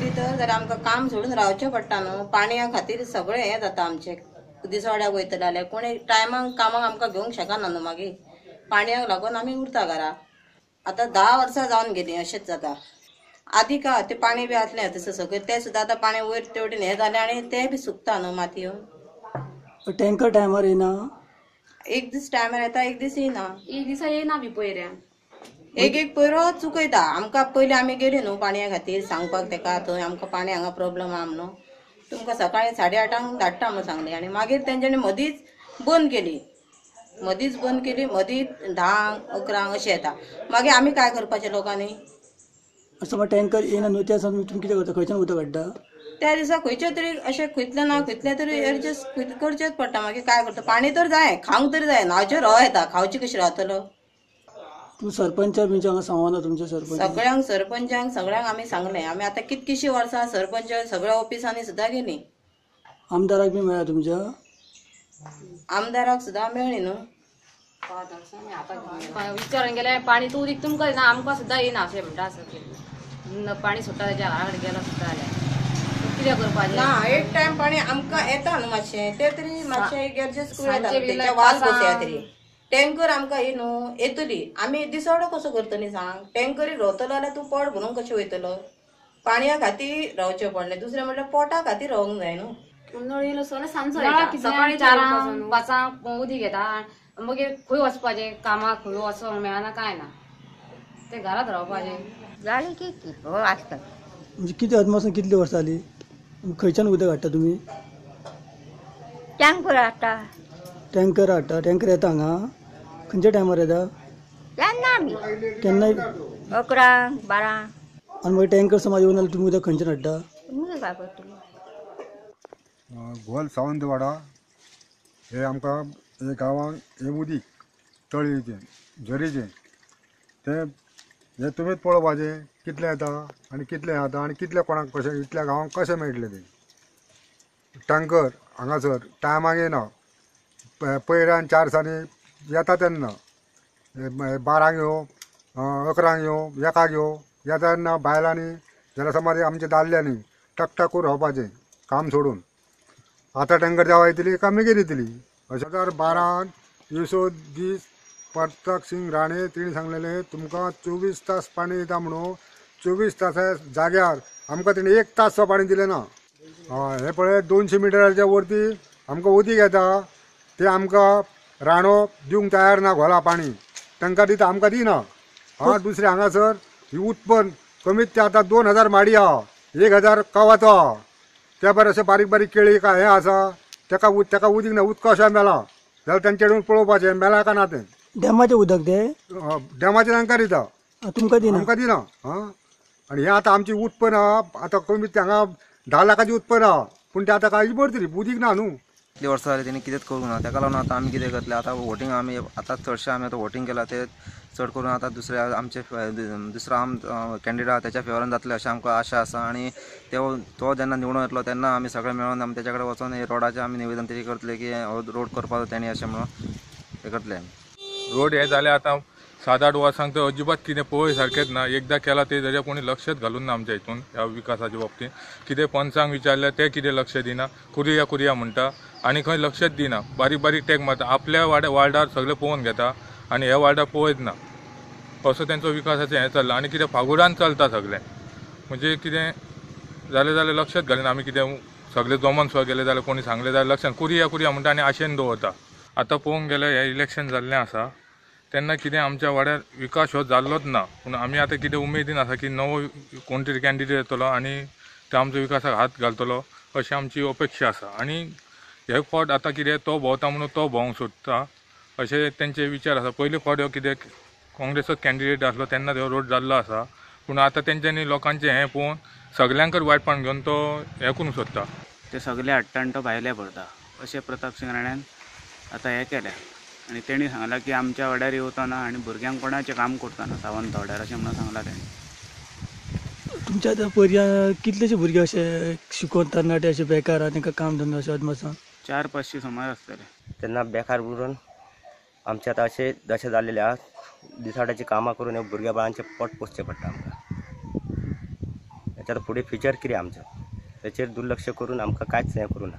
येतली तर जाल्यार आमकां काम सोडून रावचें पडटा न्हू. पाणया खातीर सगळें हें जाता आमचें. दिसवाड्याक वयतले जाल्यार कोणी टायमाक कामाक आमकां घेवंक शकना न्हू. मागीर पाणयाक लागून आमी उरता घरा. आतां 10 वर्सां जावन गेलीं अशेंच जाता. आदी का ते पाणी बी आसलें तसं सगळें तें सुद्दां आतां पाणी वयर तेवटेन हें जालें आनी तें बी सुकता न्हू मातयो. टँकर टायमार येना, एक दीस टायमार येता, एक दीस येना, एक दिसा येना बी पयऱ्यान. एक एक पयरो चुकयता आमकां. पयलीं आमी गेली न्हू पाणया खातीर सांगपाक तेका, थंय आमकां पाणी हांगा प्रोब्लम आहा म्हणून तुमकां सकाळी 8:30 धाडटा म्हणून सांगलें. आनी मागीर तेंच्यांनी मदींच बंद केली, मदींच बंद केली, मदींच 10 11 अशें येता. मागीर आमी काय करपाचें लोकांनी? समज टँकर येना न्हू त्या दिसा तुमी कितें करता? खंयच्यान उदक हाडटा? त्या दिसा खंयचे तरी अशें खंयतलें ना खंयतलें तरी एडजस्ट करचेंच पडटा. मागीर काय करता? पाणी तर जाय, खावंक तरी जाय, न्हावचें रव येता, खावचें कशें रावतलो? तूं सरपंचा बिंचा हांगा सांगना तुमच्या सरपंच सगळ्यांक, सरपंचांक सगळ्यांक आमी सांगलें. आमी आतां कितकीशीं वर्सां सरपंच सगळ्या ऑफिसांनी सुद्दां गेली. आमदाराक बी मेळ्ळा तुमच्या? आमदाराक सुद्दां मेळ्ळी न्हू. विचारून गेल्यार पाणी तूं उदीक तुमकां येना, आमकां सुद्दां येना अशें म्हणटा. आसत पाणी सुट्टा तेच्या घरा कडेन गेलो सुद्दां जाल्यार कितें करपाचें ना. एक टायम पाणी आमकां येता न्हू मातशें, तें तरी मातशें एडजस्ट करूं येता. वाल बसया तरी टँकर आमकां ही न्हू येतली. आमी दिसवडो कसो करतली सांग? टँकरी रावतलो जाल्यार तूं पोट भरून कशें वयतलो? पाणया खातीर रावचें पडलें, दुसरें म्हणल्यार पोटा खातीर रावंक जाय न्हू. नळ येयलो सांजचो येता, सकाळी 4 5 उदीक येता. मागीर खंय वचपाचें कामाक, खंय वचोंक मेळना कांय ना, ते घरांत रावपाचें. जालें की आसता. म्हणजे कितें अदमासान कितली वर्सां जाली खंयच्यान उदक हाडटा तुमी? टँकर हाडटा. टँकर हाडटा. टँकर येता हांगा खंयच्या टायमार येता? केन्ना आमी केन्ना 11 12. आनी मागीर टँकर समज येवन जाल्यार तुमी उदक खंयच्यान हाडटा? काय करतली? घोल सावंतवाडा हे आमकां हे गांवांक हें उदीक तळयेचें झरीचें तें हें तुमीच पळोवपाचें कितलें येता आनी कितलें जाता आनी कितलें कोणाक कशें इतल्या गांवांक कशें मेळटलें तें. टँकर हांगासर टायमाक येना, पयऱ्यान 4 दिसांनी येता तेन्ना 12 येवं 11 येवं 1 येवं येता तेन्ना बायलांनी जाल्यार समज आमच्या दादल्यांनी टकटक करून रावपाचें काम सोडून. आतां टँकर जेवा येतली काय मागीर येतली. 2012 दिसो दीस प्रताप सिंग राणे तिणें सांगलेलें तुमकां 24 तास पाणी दिता म्हणून. 24 तासा जाग्यार आमकां तिणें 1 तास सुद्दां पाणी दिलें ना. हय, हें पळय 200 मिटराच्या वरती आमकां उदीक येता, तें आमकां राणो दिवंक तयार ना घोला पाणी. तांकां दिता, आमकां दिना. हा, दुसरें हांगासर ही उत्पन्न कमीत ते आतां 2000 माडी आहा, 1000 कवाचो आहा. त्या भायर अशें बारीक बारीक केळी काय हें आसा, तेका तेका उदीक ना, उदक अशें मेलां जाल्यार तेंचे कडेन पळोवपाचें मेलां काय ना तें. डॅमाचें उदक तें डॅमाचें तांकां दिता, तुमकां दिना? आमकां दिना. हां, आनी हें आतां आमचें उत्पन्न आहा आतां कमीत हांगा 10 लाखाचें उत्पन्न आहा, पूण तें आतां कांय भरतली उदीक ना न्हू. इतली वर्सां जाली तेणी कितेंच करूंक ना, तेका लागून आतां आमी कितें करतले? आतां वोटींग आमी आतां चडशें आमी आतां वोटींग केलां तें चड करून आतां दुसऱ्या आमचे दुसरो आम कॅन्डिडेट आहा तेच्या फेवरान जातलें अशें आमकां आशा आसा. आनी तो जेन्ना निवडून येतलो तेन्ना आमी सगळे मेळोन आमी तेच्या कडेन वचोन हे रोडाचें आमी निवेदन तरी करतले की हो रोड करपाचो तेणी अशें म्हणून हें करतले आमी. रोड हे जाले आतां 7-8 वर्सांक तर अजिबात कितें पळय सारकेंच ना. एकदां केलां तें जाल्यार कोणी लक्षच घालून ना आमच्या हितून ह्या विकासाच्या बाबतींत. कितें पंचांक विचारल्यार ते कितें लक्ष दिना, कुरया कुरया म्हणटा आनी खंय लक्षच दिना. बारीक बारीक टॅग मारता, आपल्या वार्डार सगळें पळोवन घेता आनी ह्या वार्डार पळयत ना. असो तेंचो विकासाचें हें चल्लां. आनी कितें फागुडान चलता सगळें, म्हणजे कितें जालें जाल्यार लक्षच घालिना. आमी कितें सगळें जमोन सुद्दां गेलें जाल्यार कोणी सांगलें जाल्यार लक्षान कुरया कुरया म्हणटा आनी आशेन दवरता. आतां पळोवंक गेल्यार हें इलेक्शन जाल्लें आसा तेन्ना कितें आमच्या वाड्यार विकास हो जाल्लोच ना. पूण आमी आतां कितें उमेदीन आसा की नवो कोण तरी कॅन्डिडेट येतलो आनी ते आमच्या विकासाक हात घालतलो अशी आमची अपेक्षा आसा. आनी हे फावट आतां कितें तो भोंवता म्हणून तो भोंवंक सोदता अशें तेंचे विचार आसा. पयले फावट हो कितें काँग्रेसचो कॅन्डिडेट आसलो तेन्ना हो रोड जाल्लो आसा, पूण आतां तेंच्यांनी लोकांचें हें पळोवन सगल्यांकच वायटपण घेवन तो हें करूंक सोदता. ते सगळे हाडटा आनी तो भायले भरता अशें प्रताप सिंग राण्यान आतां हें केलें. आनी तेणी सांगलां की आमच्या वाड्यार येवचो ना आनी भुरग्यांक कोणाचें काम करचो ना सावंतवाड्यार अशें म्हणून सांगलां तेणी. तुमच्या आतां पर्यान कितलेशे भुरगे अशे शिकोवन तरणाटे अशे बेकार आहा, तांकां काम धंदो अशें अदमासान 400-500 सुमार आसतले. तेन्ना बेकार उरून आमचे आतां अशें दशा जाल्लेले आहा, दिसाड्याची कामां करून भुरग्या बाळांचें पोट पोसचें पडटा आमकां. आतां फुडें फ्युचर कितें आमचो तेचेर दुर्लक्ष करून आमकां कांयच हें करूं ना.